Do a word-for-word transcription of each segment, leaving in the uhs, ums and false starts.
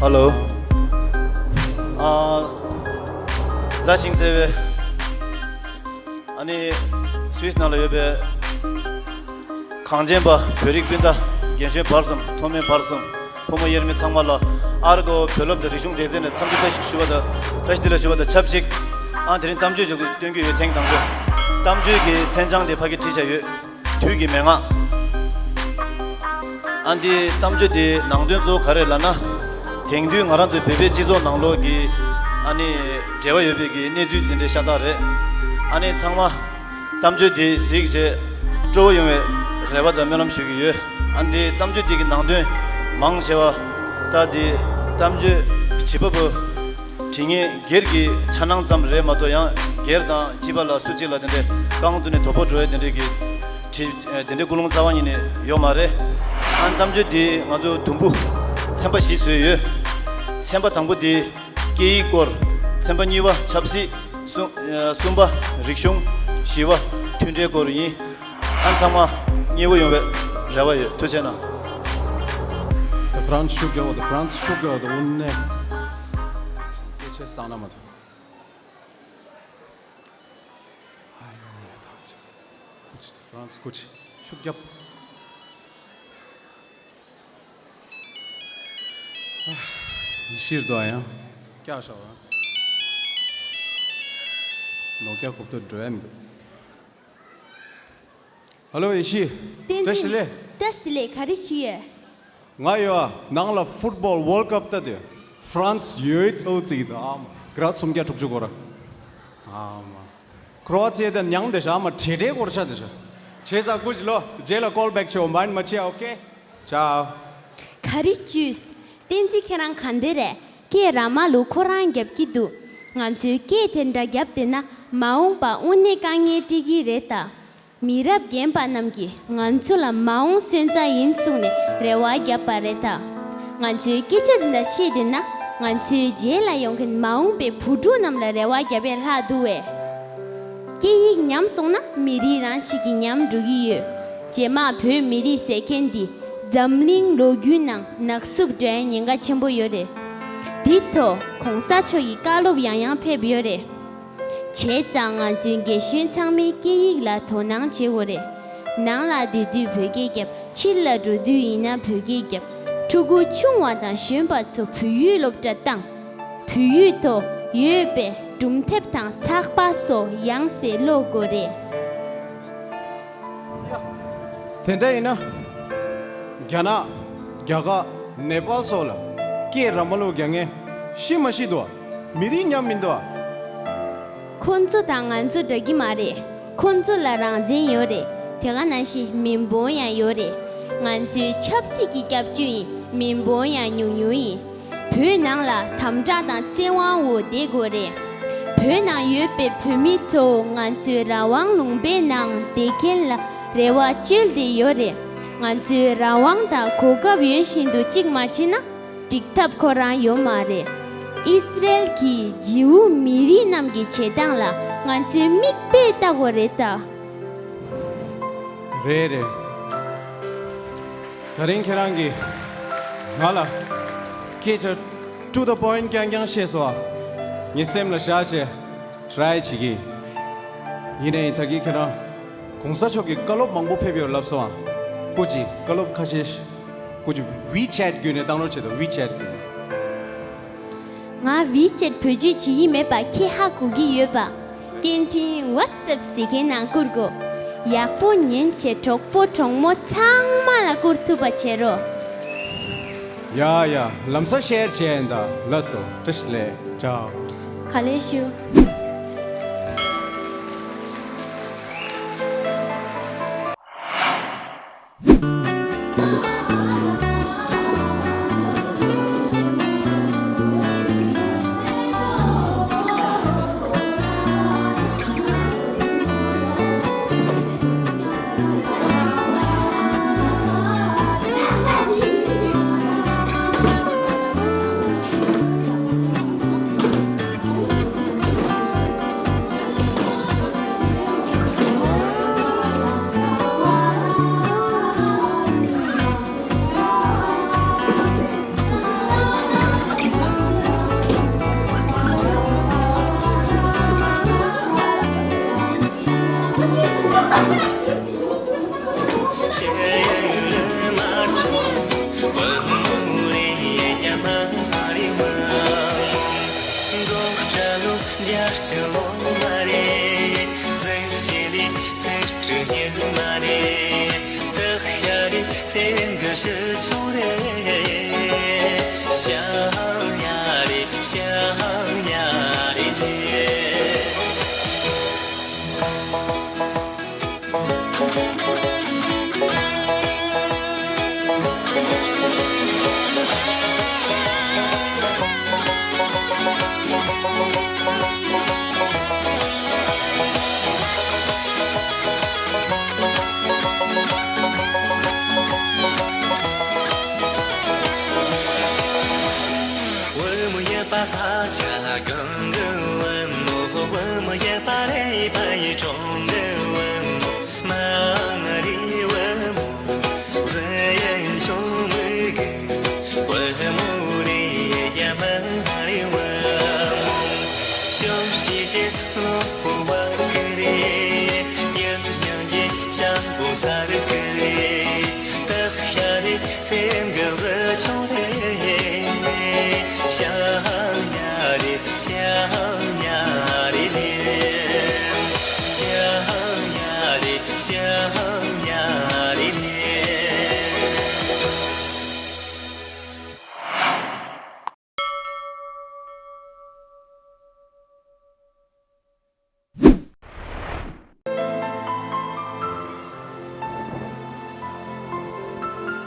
ཧ་ལོ། ཨ། མཛའ་ཞིང་བརྩེ་བའི། ཨ་ནི་སུད་སི་ནང་ལ་ཡོད་པའི་གངས་ཅན་པ་བོད་རིགས་སྤུན་ཟླ། རྒན་གཞོན་བར་གསུམ། མཐོ་དམན་བར་གསུམ། ཕོ་མོ་དབྱེར་མེད་ཚང་མ་ལ་ཨ་རི་རྒྱལ་བོད་སློབ་གྲྭ་རིག་གཞུང་སྡེ་ཚན་ནས་འཚམས་འདྲི་བཀྲ་ཤིས་ཞུ་བ་དང་། བཀྲ་ཤིས་བདེ་ལེགས་ཞུ་བ་དང་ཆབས་ཅིག་ཨང་། དེ་རིང་གཏམ་བརྗོད་ཞུ་རྒྱུ་སྟོན་རྒྱུ་ཡོད། ཐེངས་དང་པོ། གཏམ་བརྗོད་ཀྱི་མཚན་བྱང་དེ་ཕ་གིར་བྲིས་བཞག་ཡོད། དུས་ཀྱི་མན་ངག་ཨ་འདི་གཏམ་བརྗོད་འདིའི་ནང་དོན་གཙོ་བོ་ག་རེ་ལབ་ན། དེང་དུས་ང་རང་ཚོའི་བོད་པའི་སྤྱི་ཚོགས་ནང་ལོགས་ཀྱི་ཨ་ནི་འབྲེལ་བ་ཡོད་པའི་གི་གནས་ཚུལ་འདི་འདྲའི་ཤ་སྟག་རེད། ཨ་ནི་ཚང་མ་གཏམ་བརྗོད་འདི་གཟིགས་རྗེས་སྤྲོ་བོ་ཡོང་བའི་རེ་བ་དང་སྨོན་ལམ་ཞུ་གི་ཡོད། ཨ་འདི་གཏམ་བརྗོད་འདི་གི་ནང་དོན་མང་ཆེ་བ་ད་འདི་གཏམ་བརྗོད་བྱིས་པ་པོ་བྲིས་མཁན་སྒེར་གྱི་འཆར་སྣང་ཙམ་རེད་མ་གཏོགས། ཡང་སྒེར་དང་བྱིས་པ་ལ་སུ་གཅིག་ལ་དེ་འདྲའི་རྐང་དུ་ནས་དོ་ཕོག་འགྲོ་ཡ་དེ་འདྲའི་གི་བྲིས། ཨ་དེ་འདྲའི་ཀུན་སློང་རྩ་བ་ཉིད་ནས་ཡོད་མ་རེད། ཨ་གཏམ་བརྗོད་འདི་ང་ཚོ་དུམ་བུ་ཚན་པ་བཞི་བཟོས་ཡོད། ཚན་པ་དང་པོ་འདི་སྐད་ཡིག་སྐོར། ཚན་པ་གཉིས་པ་ཆབ་སྲིད། གསུམ། ཨ་གསུམ་པ་རིག་གཞུང་། བཞི་པ་མཐུན་འབྲེལ་སྐོར་ཡིན། ཨ་ཚང་མ་མཉེས་པོ་ཡོང་བའི་རེ་བ་ཡོད། ཐུགས་རྗེ་གནང་། ད་ཧྥ་རན་སི་ཤུགས་རྒྱག་པ་དང་། ཧྥ་རན་སི་ཤུགས་རྒྱག་པ་དང་། དངོས་གནས་སྐད་ཆ་བསམ་ན་མ་ཐུབ། ཨ་ཡོ་ཡ། ད་ཅི། ཀུ་ཅི། ཧྥ་རན་སི་ཀུ་ཅི་ཤུགས་རྒྱབ། ཡེ་ཤེས་འདུག་ཨ། ཡང་བཀྱག་ཤག་བ། ནོ་ཀི་ཡ་གོ་བརྡ་འགྲོ་ཡ་མི་འདུག། ཧ་ལོ་ཡེ་ཤེས། བསྟན་འཛིན། བཀྲ་ཤིས་བདེ་ལེགས། བཀྲ་ཤིས་བདེ་ལེགས། ག་རེ་བྱས་ཡོད། ང་ཡོད་ཨ། ནང་ལ་ཧྥུཊ་བོལ་ཝོལཌ་ཀབ་ལྟ་དུས་ཧྥ་རན་སི་ཡོད་ཚོད་ཅིག་འདུག་ཨ། གྲངས་སུམ་བརྒྱ་དྲུག་ཅུ་སྐོར་ར། ཨ་མ། ཀྲོ་ཨ་ཙི་ཡ་དང་མཉམ་དུ་བཞག་མ། ཁྲེ་ཁྲེ་སྐོར་ཆ་དུ་ཆ། བྱས་ཙང་སྐུ་མཁྱེན་ལོ། རྗེས་ལ་ཀོལ་བེག་བྱེད། མཱའིན་མ་བྱེད། ཨོ་ཀེ། ཅའོ། ག་རེ་བྱས། བསྟན་འཛིན་ཁྱེད་རང་ག་འདྲ་རེད། སྐད་ར་མ་ལུག་ཁོ་རང་རྒྱབ་ཀྱི་འདུག། ང་ཚོས་སྐད་དེ་འདྲ་རྒྱབ་བསྡད་ན་མ་འོངས་པ་དངོས་གནས་དཀའ་ངལ་འཕྲད་ཀྱི་རེད་ད། མི་རབས་རྒན་པ་རྣམས་ཀྱིས་ང་ཚོ་ལ་མ་འོངས་སོན་རྩ་ཡིན་གསུངས་ནས་རེ་བ་བརྒྱབ་པ་རེད་ད། ང་ཚོའི་སྐད་ཆ་འདི་འདྲ་བཤད་བསྡད་ན། ང་ཚོའི་རྗེས་ལ་ཡོང་མཁན་མ་འོངས་པའི་བུ་ཕྲུག་རྣམས་ལ་རེ་བ་བརྒྱབ་པས་ལྷག་འདུག་བས། སྐད་ཡིག་ཉམས་སོང་ན་མི་རིགས་རང་ཞིག་གི་ཉམས་འགྲོ་གི་ཡོད། རྗེས་མ་བོད་མི་རིགས་ཟེར་མཁན་འདི་འཛམ་གླིང་ལོ་རྒྱུས་ནང་ནག་བསུབ་འགྲོ་ཡ་ཉེན་ཁ་ཆེན་པོ་ཡོད་རེད། འདི་ཐོག་གོང་ས་མཆོག་གི་བཀའ་སློབ་ཡང་ཡང་ཕེབས་ཡོད་རེད། བྱས་ཙང་ང་ཚོའི་རྒན་གཞོན་ཚང་མས་སྐད་ཡིག་ལ་དོ་སྣང་བྱེད་དགོས་རེད། ནང་ལ་སྡོད་དུས་བོད་སྐད་རྒྱབ། ཕྱི་ལ་འགྲོ་དུས་ཡིན་ན་བོད་སྐད་རྒྱབ། ཕྲུ་གུ་ཆུང་བ་དང་གཞོན་པ་ཚོ་བོད་ཡིག་སློབ་གྲྭ་བཏང་། བོད་ཡིག་ཐོག་ཡོད་པའི་སྒྲུང་དེབ་དང་ཚགས་པར་སོགས་ཡང་སེ་ཀློག་དགོས་རེད། དེ་འདྲ་ཡིན་ན། རྒྱ་ནག་རྒྱ་གར། ནེ་པཱལ་སོགས་ལ་སྐད་ར་མ་ལུག་རྒྱག་མཁན་ཤི་མ་ཤི་འདུག་ཨ། མི་རིགས་ཉམས་མི་འདུག་ཨ། ཁོང་ཚོ་དང་ང་ཚོ་འདྲ་གི་མ་རེད། ཁོང་ཚོ་ལ་རང་བཙན་ཡོད་རེད། དེ་ག་ནང་བཞིན་མི་འབོར་ཡང་ཡོད་རེད། ང་ཚོའི་ཆབ་སྲིད་ཀྱི་སྐྱབས་བཅོལ་ཡིན། མི་འབོར་ཡང་ཉུང་ཉུང་ཡིན། བོད་ནང་ལ་དམ་དྲག་དང་བཙན་དབང་འོག་བསྡད་དགོས་རེད། བོད་ནང་ཡོད་པའི་བོད་མི་ཚོ་ང་ཚོའི་རང་དབང་ལུང་པའི་ནང་བསྡད་མཁན་ལ་རེ་བ་བཅོལ་བསྡད་ཡོད་རེད། ང་ཚོའི་རང་དབང་དང་གོ་སྐབས་ཡོད་བཞིན་དུ་གཅིག་མ་བྱས་ན་འགྲིག་ཐབས་ཁོ་རང་ཡོད་མ་རེད། ཨི་སི་རེལ་གྱིས་ཇིའུ་མི་རིགས་རྣམས་ཀྱི་བྱེད་སྟངས་ལ་ང་ཚོས་མིག་དཔེ་ལྟ་དགོས་རེད་ད། རེད་རེད། ད་རིང་ཁྱེད་རང་གིས་ང་ལ་སྐད་ཆ་to the point རྐྱང་རྐྱང་བཤད་སོང་ཨ། ངའི་སེམས་ལ་བཞག་བྱས་try བྱེད་ཀྱི་ཡིན། ཡིན་ནའི་ད་གིན་ཁྱེད་རང་གོང་ས་མཆོག་གི་བཀའ་སློབ་མང་པོ་ཕེབས་ཡོད་ལབ་སོང་ཨ། སྐུ་མཁྱེན། བཀའ་སློབ་ཁ་ཤས་སྐུ་མཁྱེན་WeChat བརྒྱུད་ནས་བཏང་རོགས་བྱེད་དང་། WeChat བརྒྱུད་ནས། ང་WeChat བེད་སྤྱོད་བྱེད་ཀྱི་མེད་པ་ཁྱེད་ཧ་གོ་གི་ཡོད་པ། སྐད་འཕྲིན་WhatsApp ཟེར་མཁན་ནང་བསྐུར་དགོས། ཡག་པོ་ཉན་བྱས་གྲོགས་པོ་གྲོགས་མོ་ཚང་མ་ལ་བསྐུར་ཐུབ་པ་བྱེད་རོགས། ཡ་ཡ། ལམ་སང་ཤེར་བྱས་ཡིན་ད། ལགས་སོ། བཀྲ་ཤིས་བདེ་ལེགས། ཅའོ། ག་ལེ་ཞུ།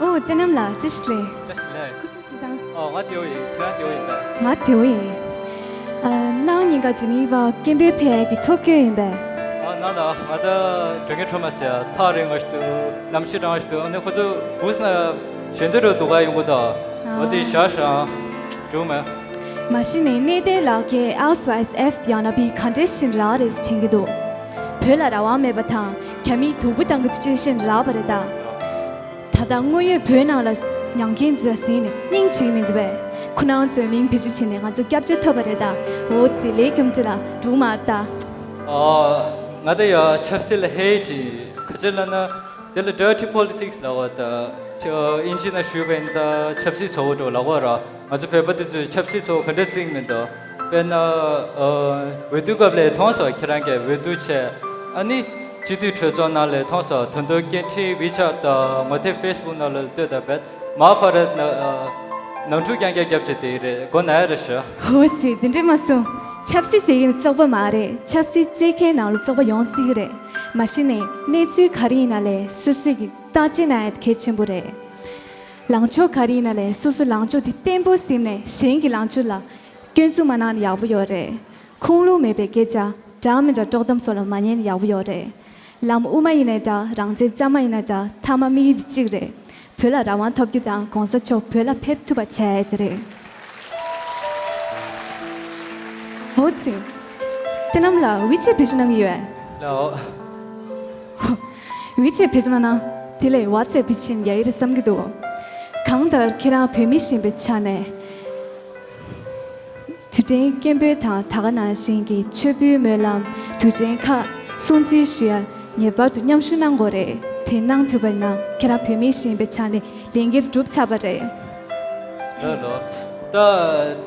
ཨོ། བསྟན་ནམ་ལགས། བཀྲ་ཤིས་བདེ་ལེགས། བཀྲ་ཤིས་བདེ་ལེགས། སྐུ་གཟུགས་གཟིགས་དང་། ཨོ། ང་བདེ་པོ་ཡིན། ཁྱེད་རང་བདེ་པོ་ཡིན་པས། ང་བདེ་པོ་ཡིན། ཨ། ནང་ཉིན་ག་ཇི་ནི་ཝ་སྐད་འབོད་ཕེབས་ཡས་ཀྱི་ཐོ་བཀོད་ཡིན་པས། ཨ། ནང་ལ་ང་ད་འགྲོ་མཁན་ཁྲོ་མ་ཟེར་ཐག་རིང་བ་ཞིག་འདུག་གནམ་གཤིས་གྲང་བ་ཞིག་འདུག་ཨ་ནི་ཁོ་ཚོ་བུས་ན་ཞོན་ཙེ་རུ་འདུག་ག་ཡོང་གི་འདུག་ཨ། འོ་དེ་ཞག་ཞག་འགྲོ་མེད། མ་གཞི་ནས་གནས་བརྟན་ལགས་ཀྱིས་ཨལ་སི་ཝའི་སི་ཨེཕ་ཡང་ན་བི་ག་འདྲས་ཤིག་ལབ་རེད་དྲན་གྱི་འདུག་བོད་ལ་རང་དབང་མེད་པ་དང་རྒྱ་མིས་དུག་པ་བཏང་གི་འདུག་ཅེས་ཤིག་ལབ་པ་རེད་ད། ད་ལྟ་དངོས་ཡོད་བོད་ནང་ལ་ཉམས་མཁན་འཛིན་ཟིན་ནས་སྙིང་རྗེ་མི་འདུག་པས། ཁོ་རང་ཚོའི་མིང་བེད་སྤྱོད་བྱས་ནས་ང་ཚོ་སྐྱབས་བཅོལ་ཐོབ་པ་རེད་ད། འོ་ཙི་ལས་རྒྱུ་འབྲས་ལ་འགྲོ་མ་རེད་ད། ཨོ། ང་ད་ཡ་ཆབ་སྲིད་ལ་ཧེ་ཏི་ག་ཅི་ལབ་ན། དེ་ལ་dirty politics ལབ་པ་དང་། ཨིན་ཇི་ནང་ཞུས་པ་ཡིན་ད་ཆབ་སྲིད་ཚོགས་པ་འགྲོ་ལབ་པ་ར། ང་ཚོ་བོད་པ་དེ་ཚོས་ཆབ་སྲིད་ཚོགས་པ་ག་འདྲ་བརྩི་གི་མི་འདུག་དཔེར་ན། ཨ། འོས་བསྡུ་སྐབས་ལ་མཐོང་སོང་། ཁྱེད་རང་གིས་འོས་བསྡུ་བྱས། ཨ་ནི་སྤྱི་འཐུས་གྲོས་ཚོགས་ནང་ལ་མཐོང་སོང་། ད་དུང་སྐད་འཕྲིན་ཝི་ཆེ་ཊི་དང་ངོ་དེབ་ཕེ་སི་བུག་ནང་ལ་ལྟོས་དང་བེད་མ་ཕ་ར་ན། ཨ། ནང་འཁྲུག་རྐྱང་རྐྱང་རྒྱབ་བྱས་དེ་རེད། མགོ་ན་ཡ་རེད་ཤག་འོ་ཙི། དེ་འདྲས་མ་གསུང་། ཆབ་སྲིད་ཟེར་གྱི་ནི་བཙོག་པ་མ་རེད། ཆབ་སྲིད་རྩེད་མཁན་ནང་ལ་བཙོག་པ་ཡོང་སྲིད་ཀྱི་རེད། མ་གཞི་ནས་གནས་ཚུལ་ག་རེ་ཡིན་ན་ལས་སོ་སོས་ཀྱི་བརྟག་དཔྱད་གནང་ཡ་དེ་གལ་ཆེན་པོ་རེད། ལངས་ཕྱོགས་ག་རེ་ཡིན་ན་ལས་སོ་སོའི་ལངས་ཕྱོགས་དེ་བརྟན་པོ་ཟིན་ནས་གཞན་གྱི་ལངས་ཕྱོགས་ལ་སྐྱོན་འཛུགས་མ་གནང་ན་ཡག་པོ་ཡོད་རེད། ཁུངས་ལུང་མེད་པའི་སྐད་ཆ་འདྲ་མི་འདྲ་དཀྲོག་གཏམ་སོགས་ལ་མ་ཉན་ན་ཡག་པོ་ཡོད་རེད། ལམ་དབུ་མ་ཡིན་ནའི་འདྲ། རང་བཙན་གཙང་མ་ཡིན་ནའི་འདྲ། མཐའ་མ་དམིགས་ཡུལ་དེ་གཅིག་རེད། བོད་ལ་རང་དབང་ཐོབ་རྒྱུ་དང་གོང་ས་མཆོག་བོད་ལ་ཕེབས་ཐུབ་པ་བྱ་ཡ་དེ་རེད། འོ་ཙི། བསྟན་ནམ་ལགས་ཝི་ཆེ་བེད་སྤྱོད་གནང་གི་ཡོད་ཨ། ལའོ། ཝི་ཆེ་བེད་སྤྱོད་གནང་ན་དེ་ལས་ཝ་ཙེབ་བེད་སྤྱོད་ཡ་ཡི་རེད་བསམ་གྱི་འདུག་གང་ལྟར་ཁྱེད་རང་བོད་མི་ཞིག་ཡིན་པའི་ཆ་ནས། དུས་དྲན་སྐད་འབོད་དང་ད་ག་ནང་བཞིན་གྱི་མཆོད་འབུལ་སྨོན་ལམ། དུས་ཆེན་ཁག་སྲུང་བརྩི་ཞུ་ཡ་ངེས་པར་དུ་མཉམ་ཞུགས་གནང་དགོས་རེད། དེ་གནང་ཐུབ་པ་ཡིན་ན་ཁྱེད་རང་བོད་མི་ཞིག་ཡིན་པའི་ཆ་ནས་ལས་འགན་གྲུབ་ཚར་བ་རེད། ལོ་ལོ། ད་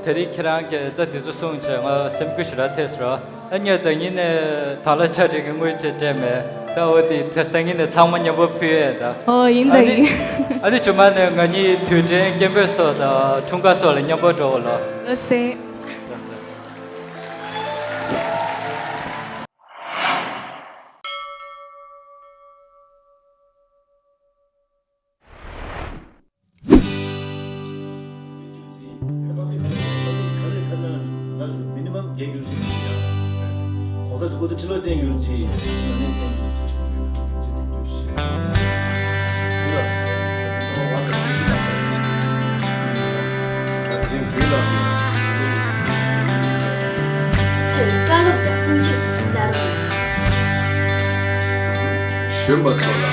དེ་རིང་ཁྱེད་རང་གིས་ད་འདི་ཚོ་གསུངས་བྱས་ང་སེམས་འགུལ་ཞེ་དྲག་ཐེབས་སོང་། ཨ་ནི་ད་ཉིན་ནས་ད་ལ་ཆ་འགྲིག་གི་དངུལ་ཅིག་སྤྲད་མེད། ད་འོ་དེ་ད་སང་ཉིན་ནས་ཚང་མ་མཉམ་པོ་ཕུལ་ཡས་ད། ཨོ་ཡིན་ད་ཨ་ནི་ཡིན། ཨ་ནི་ཆུ་མ་ནས་ང་གཉིས་དུས་དྲན་སྐད་འབོད་སོགས་དང་འཁྲུངས་སྐར་སོགས་ལ་མཉམ་པོ་འགྲོ་བ་ལ། ལོ་སེ། མི་ནི་མམ་བརྒྱད་འགྱུར་ཅིག་ཡ། གོང་ས་མཆོག་གི་ཁྲི་ལོ་བརྟན་འགྱུར་ཅིག་བཀའ་སློབ་དང་གསུང་ཆོས་སུ་བསྟར་བ་ཡིན། གཞོན་པ་ཚོ་ལ་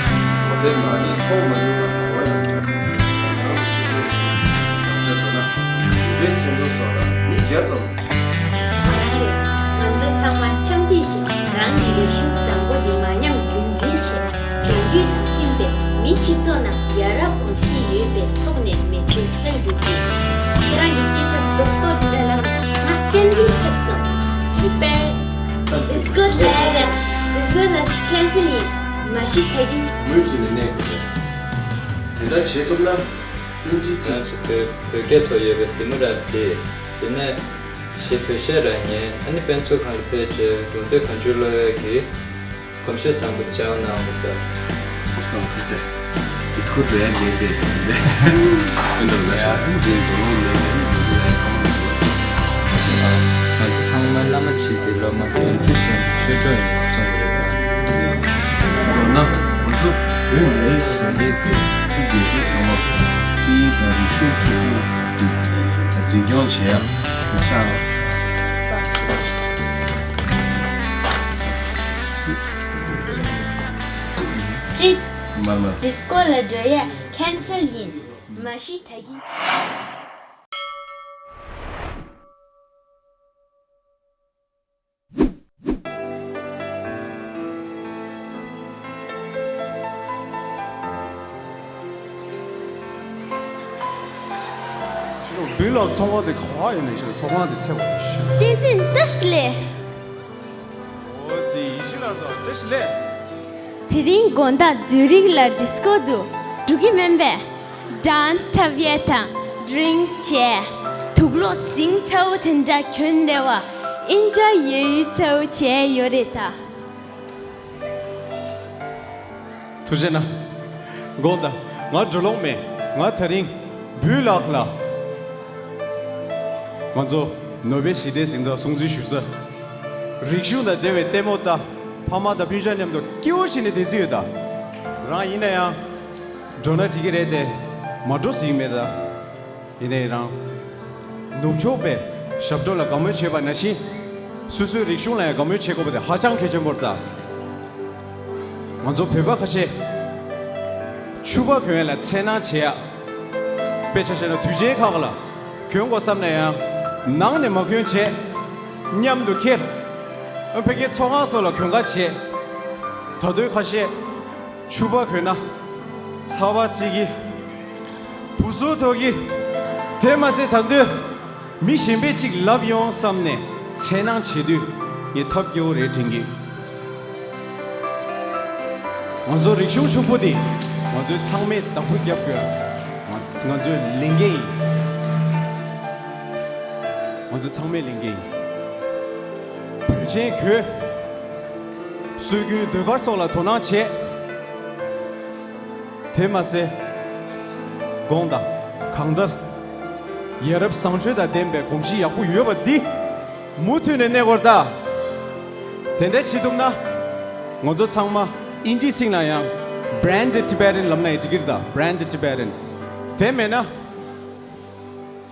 ངོ་དེབ་ནང་ནས་མཐོང་མ་མྱོང་བ་ག་བ་ཡོད་ན་ཁོང་ཚོ་ནང་ལ་ཞུགས་རོགས་ཞུ། ཡང་བསྐྱར་མདོར་ན་བོད་པའི་མཚན་ཚོགས་སོགས་ལ་མི་བརྒྱ་ཙམ་ཞིག་ང་རང་རེད། ང་ཚོ་ཚང་མ་འཆམ་མཐུན་གྱིས་རང་གི་རིག་གཞུང་བཟང་པོ་འདི་མ་ཉམས་རྒྱུན་འཛིན་བྱས། དེང་དུས་དང་མཐུན་པའི་མི་སྤྱི་ཚོགས་ནང་ཡ་རབས་གོམས་གཤིས་ཡོད་པའི་ཐོག་ནས་མི་ཚེ་འཕེལ་དགོས་ཀྱི། ཁྱེད་རང་གི་སྐད་ཆ་རྡོག་རྡོག་འདི་འདྲ་ལབ་ང་སེམས་འགུལ་ཐེབས་སོང་། དེ་དཔེར། མ་གཞི་ད་གིན་མུས་ཀྱི་ནས་གནས་དགོས་རེད། དེ་ལྟར་བྱེད་ཐུབ་ན་ཨིན་ཇི་ཚིག་ང་ཚོ་བོད་བོད་སྐད་ཐོག་ཡོད་པའི་གཟིགས་མོ་ར་གཟིགས། དེ་ནས་གཞས་བོད་གཞས་ར་ཉན། ཨ་ནི་དཔེ་མཛོད་ཁང་ལ་ཕེབས་རྗེས་སྒྲུང་དེབ་གང་བྱུང་ཀློག་ཡས་ཀྱི་གོམས་གཤིས་བཟང་པོ་སྦྱང་གནང་རོགས་གནང་། ཁོང་ཚོ་ཁོང་ཁུར་ཚེ་ཌི་སྐོ་འགྲོ་ཡ་མེད་པས་དེ་འདྲ་ལ་ཤ་ཐུག་ཅིག་འགྲོ་ལོང་མེད་པས་འགྲོ་ལོང་ཡ་ཚང་མ་འགྲོ། ང་ཚོ་ཚང་མ་བླ་མ་བྱེད་ཀྱི་སློབ་མ་དོན་ཚིག་ཅན་ཆོས་གྲོགས་ཡིན་གསུངས་ཡོད་པ། མདོར་ན་ང་ཚོ་བོད་མི་རིགས་ཟེར་མཁན་དེ་རྒྱལ་སྤྱི་ཚང་མ་སྐད་ཡིག་དང་རིག་གཞུང་ཕྱུག་པོ་འཛིན་སྐྱོང་བྱེད་ཡ་ཆགས། ཀྲིག་མ་མ། ཌི་སྐོ་ལ་འགྲོ་ཡ་ཁེན་སེལ་ཡིན། མ་གཞི་ད་གིན། ཞུ་འབུལ་ལགས་ཚོང་ཁང་དེ་ག་བ་ཡོད་ནས་ཞུ་ཚོང་ཁང་དེ་ཚད་པ་ཞུ། བསྟན་འཛིན་བཀྲ་ཤིས་བདེ་ལེགས། འོ་ཙི་ཡིད་བཞིན་ལ་དང་བཀྲ་ཤིས་བདེ་ལེགས། དེ་རིང་དགོང་དག་ཛུ་རིག་ལ་ཌི་སྐོ་དུ་འགྲོ་གི་མིན་པས། ཌན་སི་འཁྲབ་ཡས་དང་ཌི་རིང་སི་བྱས། དུག་ལོག་ཟིང་ཚ་བོ་དེ་འདྲ་གྱོན་རེ་བ། ཨིན་ཇོའི་ཡོད་ཡོད་ཚ་བོ་བྱས་ཡོད་རེད་ད། ཐུགས་རྗེ་གནང་། དགོངས་དག་ང་འགྲོ་ལོང་མེད། ང་དེ་རིང་འབུལ་ལགས་ལ་ང་ཚོ་ནོ་བེལ་ཞི་བདེའི་གཟེངས་རྟགས་སྲུང་བརྩི་ཞུ་ས། རིག་གཞུང་དང་འབྲེལ་བའི་ལྟད་མོ་ལྟ། ཕ་མ་དང་སྤུན་ཆ་མཉམ་དུ་སྐྱིད་པོ་བྱས་ནས་བསྡད་རྩིས་ཡོད་ད། རང་ཡིན་ན་ཡང་། འགྲོ་ན་འགྲིག་གི་རེད་དེ། མ་འགྲོ་ཟིག་མེད་ད། ཡིན་ནའི་རང་། ནུབ་ཕྱོགས་པའི་ཞབས་བྲོ་ལ་དགའ་མོས་བྱེད་པ་ནང་བཞིན། སོ་སོའི་རིག་གཞུང་ལ་ཡང་དགའ་མོས་བྱེད་དགོས་པ་དེ་ཧ་ཅང་གལ་ཆེན་པོ་རེད་ད། ང་ཚོ་བོད་པ་ཁ་ཤས། ཕྱུ་པ་གྱོན་ཡ་ལ་འཚེར་སྣང་བྱེད་ཡ། དཔེ་ཆ་བཞག་ན་དུས་ཆེན་ཁག་ལ་གྱོན་དགོས་བསམ་ན་ཡང་། ནང་ནས་མ་གྱོན་བྱས། མཉམ་དུ་ཁྱེར། ཨ་ཕ་གིའི་ཚོགས་ཁང་སོགས་ལ་གྱོན་ག་བྱས། ད་དུང་ཁ་ཤས། ཕྱུ་པ་གྱོན་ན། ཚ་བ་ཚིག་གི་བུ་གཟུགས་མཐོ་གི་དེ་མ་ཟད་ད་དུང་། མི་གཞན་པས་ཅིག་ལབ་ཡོང་བསམ་ནས་འཚེར་སྣང་བྱེད་དུས་ངས་ཐབས་སྐྱོ་བོ་རེད་དྲན་གི། ང་ཚོ་རིག་གཞུང་ཕྱུག་པོ་འདི་ང་ཚོའི་ཚང་མས་བདག་པོ་རྒྱབ་དགོས། ང་ང་ཚོའི་ལས་འགན་ཡིན། ང་ཚོ་ཚང་མའི་ལས་འགན་ཡིན། བོད་ཆེན་གྱོད། སྲོལ་རྒྱུན་ཟློས་གར་སོགས་ལ་དོ་སྣང་བྱེད། དེ་མ་ཟད། དགོངས་དག་གང་ལྟར། ཡ་རབས་བཟང་སྤྱོད་དང་ལྡན་པའི་གོམས་གཤིས་ཡག་པོ་ཡོད་པ་འདི། མུ་མཐུད་ནས་གནས་དགོས་རེད་ད། དེ་འདྲ་བྱེད་ཐུབ་ན། ང་ཚོ་ཚང་མ་ཨིན་ཇིའི་ཚིག་ནང་ཡང་། Branded Tibetan ལབ་ན་ཡང་འགྲིག་གི་རེད་ད། Branded Tibetan། དེ་མེད་ན།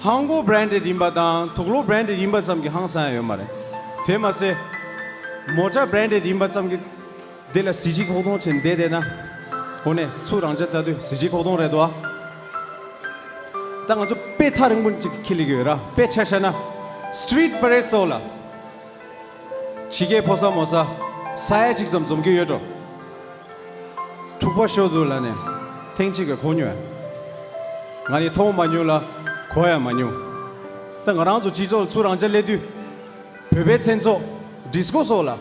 ཧང་གོ་branded ཡིན་པ་དང་དུག་ལོག་branded ཡིན་པ་ཙམ་གྱིས་ཧང་སང་ཡ་ཡོད་མ་རེད། དེ་མ་ཟད། མོ་ཊ་branded ཡིན་པ་ཙམ་གྱིས། དེ་ལ་གཟི་བརྗིད་ཁོག་སྟོང་བྱས་ནས་བསྡད་བསྡད་ན། འོ་ནས་ཚུར་རང་ཅག་ལྟ་དུས་གཟི་བརྗིད་ཁོག་སྟོང་རེད་དོ། ད་ང་ཚོ་དཔེ་ཐག་རིང་པོ་ཅིག་ཁྱེར་ལེ་གི་ཡོད་ར། དཔེ་ཆ་བཞག་ན། Street Parade སོགས་ལ། ཕྱི་རྒྱལ་ཕོ་གསར་མོ་གསར། ས་ཡ་གཅིག་ཙམ་འཛོམས་ཀྱི་ཡོད་འགྲོ། འཁྲུག་པ་ཤོར་འདུག་ལབ་ནས་ཐེངས་གཅིག་གི་གོ་མྱོང་། ང་ནི་མཐོང་མ་མྱོང་ལ་གོ་ཡང་མ་མྱོང་། ད་ང་རང་ཚོ་སྤྱི་ཚོགས་ལ་ཚུར་རང་ཅག་སླེབས་དུས། བོད་པའི་མཚན་ཚོགས་ཌི་སྐོ་སོགས་ལ་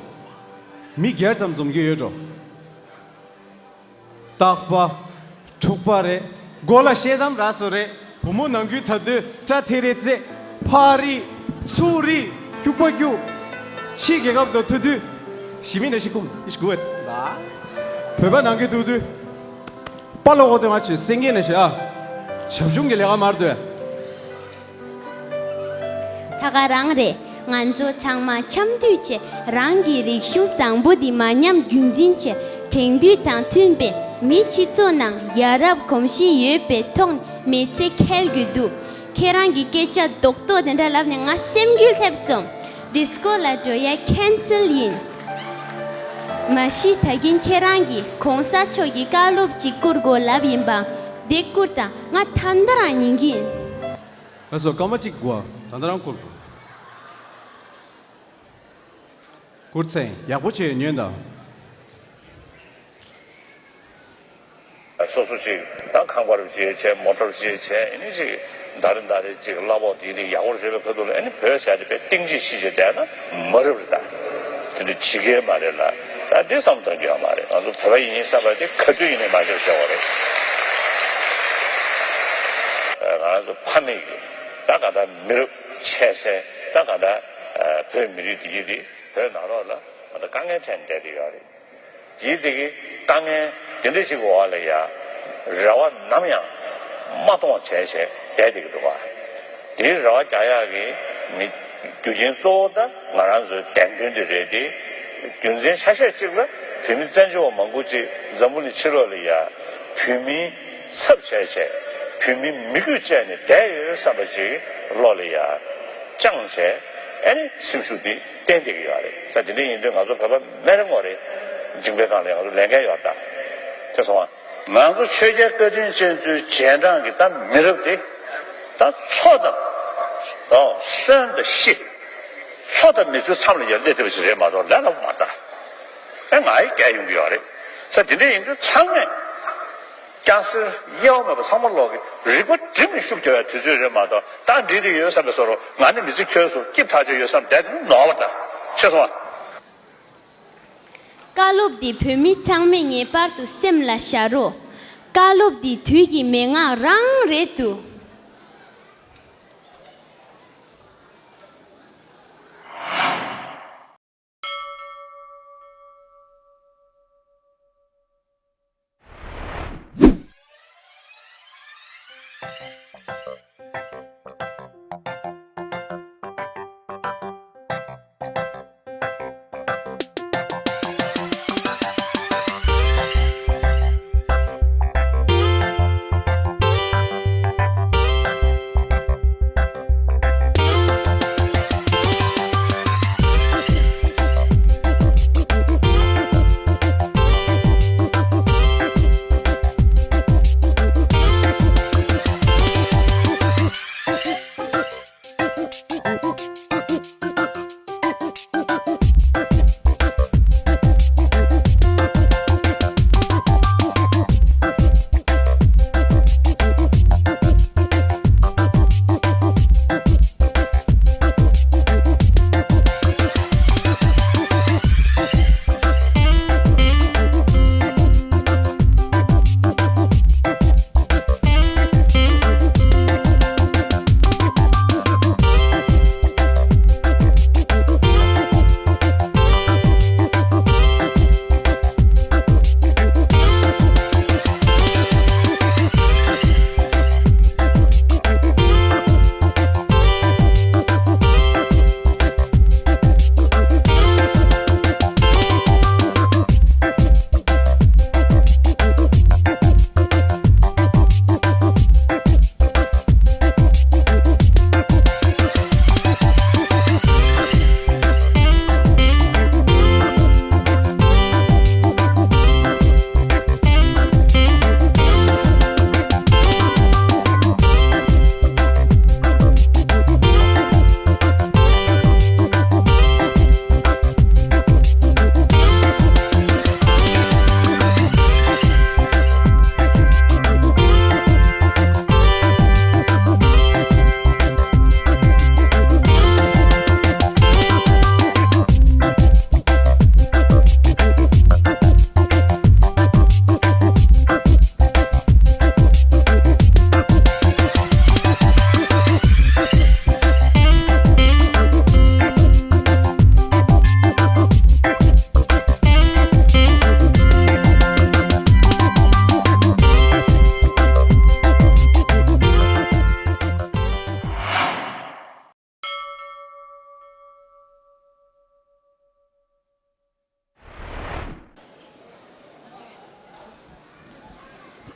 མི་བརྒྱ་ཙམ་འཛོམས་ཀྱི་ཡོད་འགྲོ། སྟག་པ། འཁྲུག་པ་རེད། མགོ་ལ་ཤེལ་དམ་ར་སོ་རེད། བུ་མོ་ནང་ཁུལ་ཐབས་འདོད་སྐྲ་ཐེ་རེ་རྩེ། ཕག་རིས། ཚུགས་རིས། སྐྱུག་པ་སྐྱུག་ཕྱིའི་རྒྱལ་ཁབ་དང་ཐུག་དུས། ཞི་མི་ན་ཤི་ཀུམ་ཨིཤ་གུ་ཝེད་ལ། བོད་པ་ནང་ཁུལ་ཐུག་དུས། པ་ལོ་གོ་དོན་ང་ཆོས་སེང་གེ་ན་ཤི་ཨ། བྱབ་ཆུང་གི་ལས་ཀ་མར་དོད། ད་ག་རང་རེད། ང་ཚོ་ཚང་མ་འཆམ་མཐུན་བྱས་རང་གི་རིག་གཞུང་བཟང་པོ་འདི་མ་ཉམས་རྒྱུན་འཛིན་བྱས། དེང་དུས་དང་མཐུན་པའི་མིའི་སྤྱི་ཚོགས་ནང་ཡ་རབས་གོམས་གཤིས་ཡོད་པའི་ཐོག་ནས་མི་ཚེ་འཁེལ་རྒྱུ་འདུག་ཁྱེད་རང་གི་སྐད་ཆ་རྡོག་རྡོག་དེ་འདྲ་ལབ་ནས་ང་སེམས་འགུལ་སླེབས་སོང་། ཌི་སྐོ་ལ་འགྲོ་ཡ་ཁེན་སེལ་ཡིན། མ་གཞི་ད་གིན་ཁྱེད་རང་གིས་གོང་ས་མཆོག་གི་བཀའ་སློབ་ཅིག་བསྐུར་དགོས་ལབ་ཡིན་པ། དེ་བསྐུར་དང་ང་ད་ལྟ་རང་ཉན་གི་ཡིན། ལགས་སོ། སྐར་མ་གཅིག་འགོར། ད་ལྟ་རང་བསྐུར་དགོས། བསྐུར་ཚེ་ཡག་པོ་བྱས་ཉོན་དང་། སོ་སོ་ཅིག་ད་ཁང་པ་རུ་ཅིག་བྱས། མོ་ཊ་རུ་ཅིག་བྱས། ཨ་ནི་ཅིག་ད་རེ་ད་རེ་ཅིག་གླ་ཕོགས་དེ་རིགས་ཡག་པོ་བཟོས་པའི་ཁ་ཐུག་ལ། ཨ་ནི་བོད་ཟེར་དེ་དཔེ་གཏིང་ཅིག་ཤི་བྱས་བསྡད་ན་མ་རབས་རེད་ད། དེ་འདྲ་བྱེད་ཀྱི་མ་རེད་ལ། ད་འདི་བསམ་གཏོང་རྒྱུ་ཡོད་མ་རེད། ང་ཚོ་བོད་པ་ཡིན་བསམ་པ་དེ་ག་དུས་ཡིན་ནའི་མ་བརྗེད་བྱ་བ་རེད། ང་ཚོ་ཕ་མེས་ཀྱི་ད་ག་ད་མི་རབས་ཆད་སའི་ད་ག་ད་བོད་མི་རིགས་འདི་གི་དེ་བོད་ནང་ལོགས་ལ་ད་དཀའ་ངལ་འཕྲད་ནས་བསྡད་ཀྱི་ཡོད་རེད། དེའི་དེ་གི་དཀའ་ངལ་དེ་འདྲ་ཞིག་གི་འོག་ལ་ཡ་རེ་བ་ནམ་ཡང་མ་གཏོང་བ་བྱས་བྱས་བསྡད་བསྡད་ཀྱི་འདུག་ག་དེའི་རེ་བ་རྒྱག་ཡག་གི་མི་རྒྱུ་རྐྱེན་གཙོ་བོ་ད་ང་རང་ཚོའི་བདེན་དོན་དེ་རེད་དེ། རྒྱུ་མཚན་ཆ་ཤས་གཅིག་ལ་བོད་མི་བཙན་བྱོལ་བ་མང་པོ་ཅིག་འཛམ་བུ་གླིང་ཕྱི་ལོགས་ལ་ཡ་བོད་མིའི་ཚབ་བྱས་བྱས་བོད་མིའི་མི་རྒྱུད་བཅད་ནས་བསྡད་ཡོད་བསམ་པ་ཅིག་བློ་ལ་ཡ་བཅངས་བྱས་ཨ་ནི་སེམས་ཤུགས་འདི་བསྟན་བསྡད་ཀྱི་ཡོད་རེད། ད་དེ་འདྲ་ཡིན་དུས་ང་ཚོ་བོད་པ་མེད་རེད་ངོ་རེད། མཇིང་པའི་སྒང་ལ་ང་ཚོ་ལས་འགན་ཡོད་ད། ཐོས་སོང་ང་། ང་ཚོ་ཆོས་རྒྱལ་བཀའ་དྲིན་ཅན་ཚོའི་རྗེས་འབྲང་གི་ད་མི་རབས་དེ་ད་འཚོ་དང་ཨོ་གསོན་དང་ཤི། འཚོ་དང་མི་ཚོའི་མཚམས་ལ་ཡར་སླེབས་བསྡད་པ་ཞིག་རེད་མ་གཏོགས་ལས་སླ་པོ་མ་རེད་ད། ཨེ་ང་ཡི་རྒྱལ་ཡོང་གི་ཡོད་རེད། ས་དེ་འདྲ་ཡིན་དུས་ཚང་མས་སྐྱ་སེར་དབྱེ་བ་མེད་པ་ཚང་མ་ལོག་གི་རིག་པ་སྒྲིམ་ནས་ཤུགས་རྒྱག་ཡ་དུས་ཚོད་རེད་མ་གཏོགས་ད་འགྲིག་གི་ཡོད་བསམ་པའི་བཟོ་འདྲ་ང་ནི་མི་ཚེ་འཁྱོལ་སོང་སྐྱིད་ཐག་ཆོད་ཡོད་བསམ་བསྡད་དེ་ནོར་བ་ད་ཤེས་སོང་ང་། བཀའ་སློབ་འདི་བོད་མི་ཚང་མས་ངེས་པར་དུ་སེམས་ལ་བཞག་རོགས། བཀའ་སློབ་འདི་དུས་ཀྱི་མན་ངག་རང་རེད་འདུག་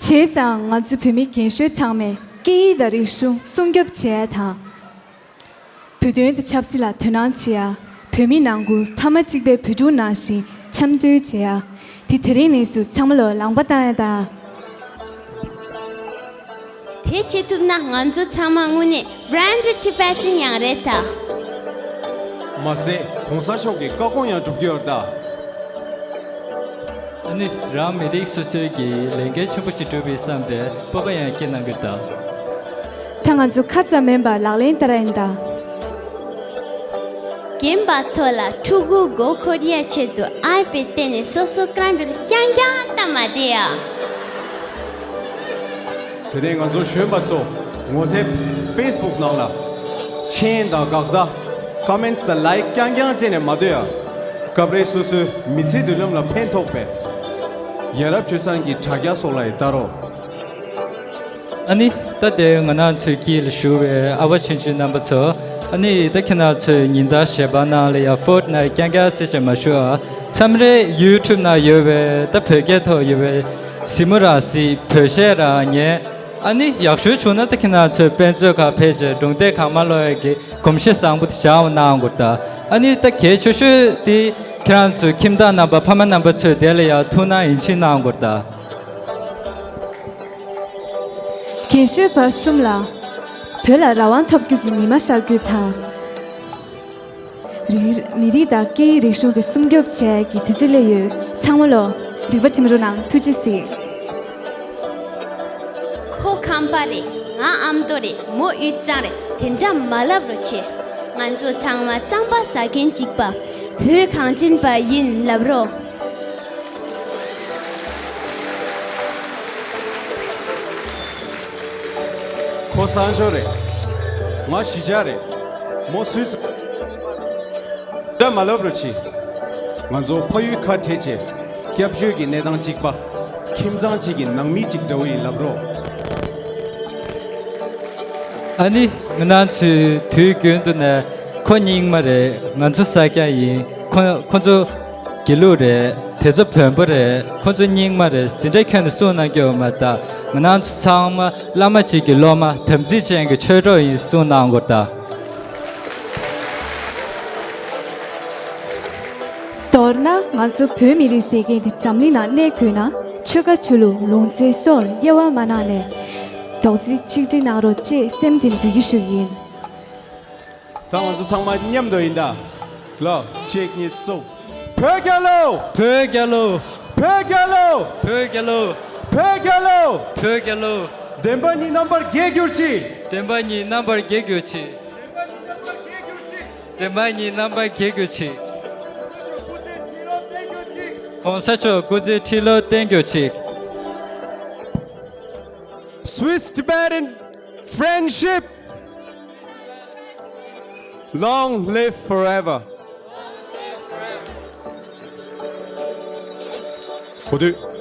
བྱས་ཙང་ང་ཚོ་བོད་མི་རྒན་གཞོན་ཚང་མས་སྐད་ཡིག་དང་རིག་གཞུང་སྲུང་སྐྱོབ་བྱེད་ཡ་དང་། བོད་དོན་དང་ཆབ་སྲིད་ལ་དོ་སྣང་བྱེད་ཡ། བོད་མི་ནང་ཁུལ་མཐའ་མ་གཅིག་པའི་བོད་ཕྲུག་ནང་བཞིན་འཆམ་མཐུན་བྱེད་ཡ། དེ་དེ་རིང་ནས་བཟུང་ཚང་མ་ལོ་ལངས་པ་བཏང་ཡ་དང་། དེ་བྱེད་ཐུབ་ན་ང་ཚོ་ཚང་མ་དངོས་གནས་Branded Tibetan ཡང་རེད་ད། མ་ཟད་གོང་ས་མཆོག་གི་བཀའ་དགོངས་ཡང་སྒྲུབ་ཀྱི་ཡོད་ད། ཨ་ནི་རང་མི་རིགས་སོ་སོའི་གི་ལས་འགན་ཆེན་པོ་ཞིག་སྒྲུབ་པའི་བསམ་པའི་སྤོབས་པ་ཡང་སྐྱེ་གནང་གི་ད། ད་ང་ཚོ་ཁ་ཙམ་མིན་པར་ལག་ལེན་བསྟར་ཡིན་ད། གཞོན་པ་ཚོ་ལ་ཕྲུ་གུ་མགོ་འཁོར་ཡའི་ཆེད་དུ་ཨའི་པེ་ཌི་སྟེར་ནས་སོ་སོ་ཀྲང་ཀྲོལ་རྐྱང་རྐྱང་བཏང་མ་བསྡད་ཡ། དེ་ནས་ང་ཚོ་གཞོན་པ་ཚོ་ངོ་དེབ་ཕེ་སི་བུག་ནང་ལ་མཆན་དང་དགག་བརྡ་ཀོ་མེན་ཊི་དང་ལའིཀ་རྐྱང་རྐྱང་སྤྲད་ནས་མ་སྡོད་ཡ། སྐབས་རེ་སོ་སོའི་མི་ཚེའི་མདུན་ལམ་ལ་ཕན་ཐོགས་པའི་ཡ་རབས་སྤྱོད་བཟང་གི་དྲ་རྒྱ་སོགས་ལ་ཡང་ལྟ་རོགས། ཨ་ནི་ད་ལྟའི་ང་རང་ཚོའི་དཀྱིལ་ལ་བཞུགས་པའི་ཨ་བ་ཆུང་ཆུང་རྣམ་པ་ཚོ། ཨ་ནི་ད་ཁྱེད་རང་ཚོས་ཉིན་ལྟར་ཞལ་པར་ནང་ལ་ཡང་ཕོར་ཊི་ནའི་ཊི་རྐྱང་རྐྱང་རྩེ་བྱས་མ་བཞུགས་ཨ། མཚམས་རེ་ཡུ་ཊུབ་ནང་ཡོད་པའི་ད་བོད་སྐད་ཐོག་ཡོད་པའི་གཟིགས་མོ་རང་གཟིགས། བོད་གཞས་རང་ཉན། ཨ་ནི་ཡག་ཤོས་བྱུང་ན་ད་ཁྱེད་རང་ཚོས་དཔེ་མཛོད་ཁང་ཕེབས་བྱས་སྒྲུང་དེབ་གང་མང་ཀློག་ཡག་གི་གོམས་གཤིས་བཟང་པོ་དེ་བཞག་གནང་དགོས་ད། ཨ་ནི་ད་གལ་ཆེ་ཤོས་དེ་ཁྱེད་རང་ཚོའི་ཁྱིམ་བདག་རྣམ་པ་ཕ་མ་རྣམ་པ་ཚོས་དེ་ལ་ཡང་ཐུགས་སྣང་ཡིད་ཆེས་གནང་དགོས་ད། རྒན་ཤོས་བར་གསུམ་ལ་བོད་ལ་རང་དབང་ཐོབ་རྒྱུ་གི་ཉི་མ་ཤར་རྒྱུ་དང་། རིག་མི་རིགས་དང་སྐད་ཡིག་རིག་གཞུང་དེ་སྲུང་སྐྱོབ་བྱེད་ཀྱི་དུས་ཚོད་སླེབས་ཡོད། ཚང་མ་ལོ། རིག་པ་ཅིམ་རོ་ནང་ཐུགས་རྗེ་གཟིགས། ཁོ་ཁམས་པ་རེད། ང་ཨ་མདོ་རེད། མོ་དབུས་གཙང་རེད། དེ་འདྲ་མ་ལབ་རོགས་བྱེད། ང་ཚོ་ཚང་མ་གཙང་པ་ཟ་མཁན་གཅིག་པ། བོད་གངས་ཅན་པ་ཡིན་ལབ་རོགས། ཁོ་གསར་འབྱོར་རེད། ང་གཞིས་ཆགས་རེད། མོ་སུད་སི། འདྲ་མ་ལབ་རོགས་གྱིས། ང་ཚོ་ཕ་ཡུལ་ཁ་བྲལ་བྱས་སྐྱབས་བཅོལ་གྱི་གནས་སྟངས་གཅིག་པ། ཁྱིམ་ཚང་གཅིག་གི་ནང་མི་གཅིག་འདྲ་བོ་ཡིན་ལབ་རོགས། ཨ་ནི་ང་རང་ཚོའི་དུས་རྒྱུན་དུ་ནས་ཁོ་རྙིང་མ་རེད། ང་ཚོ་ས་སྐྱ་ཡིན། ཁོ་ཁོ་ཚོ་དགེ་ལུགས་རེད། དེ་ཚོ་བོན་པོ་རེད། ཁོ་ཚོ་རྙིང་མ་རེད། དེ་འདྲ་ཁྱོན་ནས་གསུངས་གནང་རྒྱུ་ཡོད་མ་རེད། ད་ང་རང་ཚོ་ཚང་མ་བླ་མ་གཅིག་གི་སློབ་མ། དམ་ཚིག་ཅན་གྱི་ཆོས་གྲོགས་ཡིན་གསུངས་གནང་དགོས་ད། མདོར་ན་ང་ཚོ་བོད་མི་རིགས་ཟེར་མཁན་འདི་འཛམ་གླིང་ནང་གནས་དགོས་ན། ཆོལ་ཁ་ཆོས་ལུགས་ལུང་ཚན་སོགས་ལ་དབྱེ་བ་མ་གནང་ནས་རྡོག་རྩ་གཅིག་སྒྲིལ་གནང་རོགས་ཅེས་སེམས་གཏིང་ནས་འབོད་སྐུལ་ཞུ་གི་ཡིན། ད་ང་ཚོ་ཚང་མ་མཉམ་དུ་ཡིན་ད། ལོ། གཅིག་གཉིས་གསུམ། བོད་རྒྱལ་ལོ། བོད་རྒྱལ་ལོ། བོད་རྒྱལ་ལོ། བོད་རྒྱལ་ལོ། བོད་རྒྱལ་ལོ། བོད་རྒྱལ་ལོ། བདེན་པ་ཉིད་རྣམ་པར་རྒྱལ་གྱུར་ཅིག། བདེན་པ་ཉིད་རྣམ་པར་རྒྱལ་གྱུར་ཅིག། བདེན་པ་ཉིད་རྣམ་པར་རྒྱལ་གྱུར་ཅིག། གོང་ས་མཆོག་སྐུ་ཚེ་ཁྲི་ལོ་བརྟན་གྱུར་ཅིག། Swiss Tibetan friendship, long live forever. གོ་དུས་